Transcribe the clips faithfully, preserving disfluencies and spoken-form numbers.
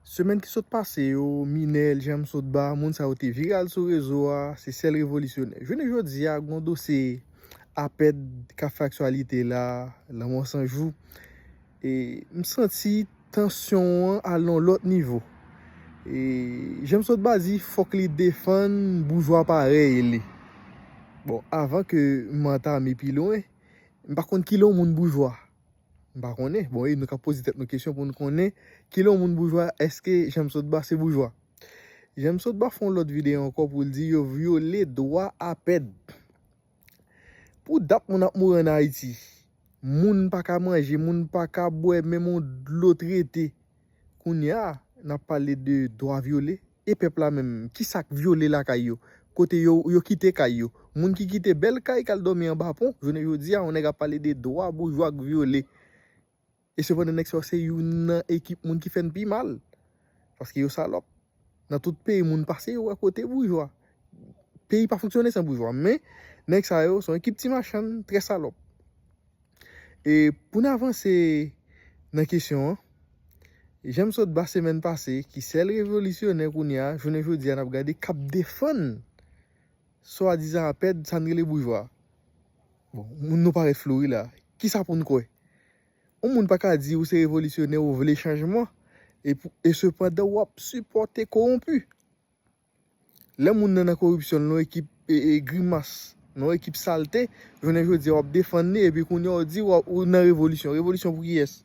Semèn ki sot pase yo, Minel, James Otba, moun sa yo te viral sou rezo a, se sèl revolisyonè. Jounen jodi a, gen yon dosye apèd k ap fè aktyalite la, Lanmò San Jou. E m santi tansyon an al nan yon lòt nivo. E James Otba di fòk li defann boujwa parèy li. Bon, avan ke m antame pi lwen, m pa konn kilè yon moun boujwa. M pa konnen. Bon, e nou ka poze tèt nou kesyon pou nou konnen kilè yon moun boujwa, èske James Otba se boujwa? James Otba fè yon lòt videyo ankò pou l di yo vyole dwa apèd. Pou dat moun ap mouri ann Ayiti, moun pa ka manje, moun pa ka bwè, menm yon dlo trete. Kounye a, n ap pale de dwa vyole. E pèp la menm, ki sa k vyole lakay yo? Kote yo, yo kite kay yo? Moun ki kite bèl kay k al dòmi anba pon, jounen jodi a, yon nèg ap pale de dwa boujwa k vyole. E sepandan, nèg sa yo se youn nan ekip moun ki fè n pi mal. Paske yo salòp. Nan tout peyi moun pase, yo wè kote boujwa. Peyi pa fonksyone san boujwa. Men, nèg sa yo, se yon ekip ti machann, trè salòp. E pou n avanse nan kesyon an, James Otba semèn pase, ki sèl revolisyonè kounye a, jounen jodi a, n ap gade k ap defann swadizan apèd, sa n rele boujwa. Bon, moun nou parèt flou wi la. Kisa pou n kwè? Yon moun pa ka di ou se revolisyonè, ou vle chanjman, e, pou, e sepandan w ap sipòte kowonpi. Lè moun nan nan koripsyon, nan yon ekip e, e, grimas, nan yon ekip salte, jounen jodi a w ap defann li, epi kounye a w di w ap, ou nan revolisyon. Revolisyon pou kiyès?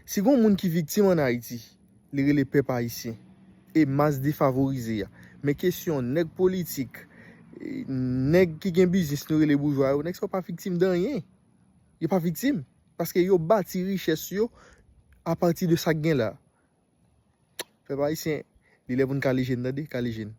Si gen yon moun ki viktim ann Ayiti, li rele pèp ayisyen e mas defavorize a. Men kesyon nèg politik, e, nèg ki gen biznis nou rele boujwa yo, nèg sa yo pa viktim de anyen. Yo pa viktim. Paske yo bati richès yo apati de sa k gen la. Pèp ayisyen, li lè pou n kale je n, tande, kale je n.